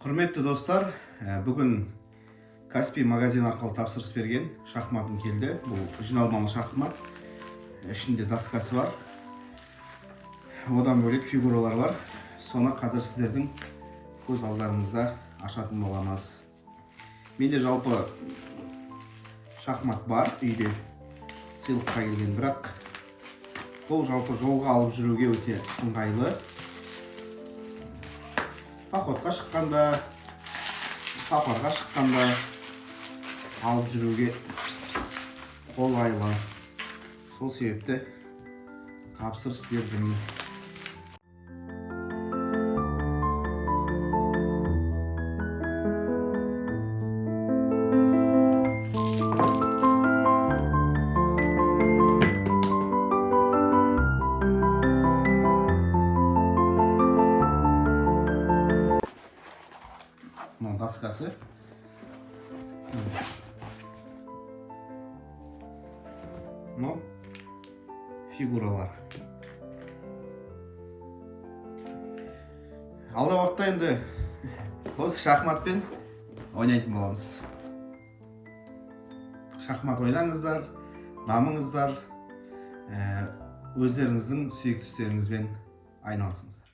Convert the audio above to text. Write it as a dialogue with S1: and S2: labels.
S1: Құрметті достар, бүгін Каспий магазин арқылы тапсырыс берген шахматым келді. Бұл жиналмалы шахмат. Ішінде доскасы бар. Одан бөлек фигуралар бар. Соны қазір сіздердің көз алдарыңызда ашатын боламыз. Менде жалпы шахмат бар үйде, сыйлыққа келген, бірақ бұл жалпы жолға алып жүруге өте ыңғайлы. Походқа шыққанда, сапарға шыққанда алып жүруге қолайлы. Сол себепті тапсырыс бердім. Мынау доскасы. Мынау фигуралар. Алдағы уақытта енді осы шахматпен ойнайтын боламыз. Шахмат ойнаңыздар, дамыңыздар, өздеріңіздің сүйікті істеріңізбен айналысыңыздар.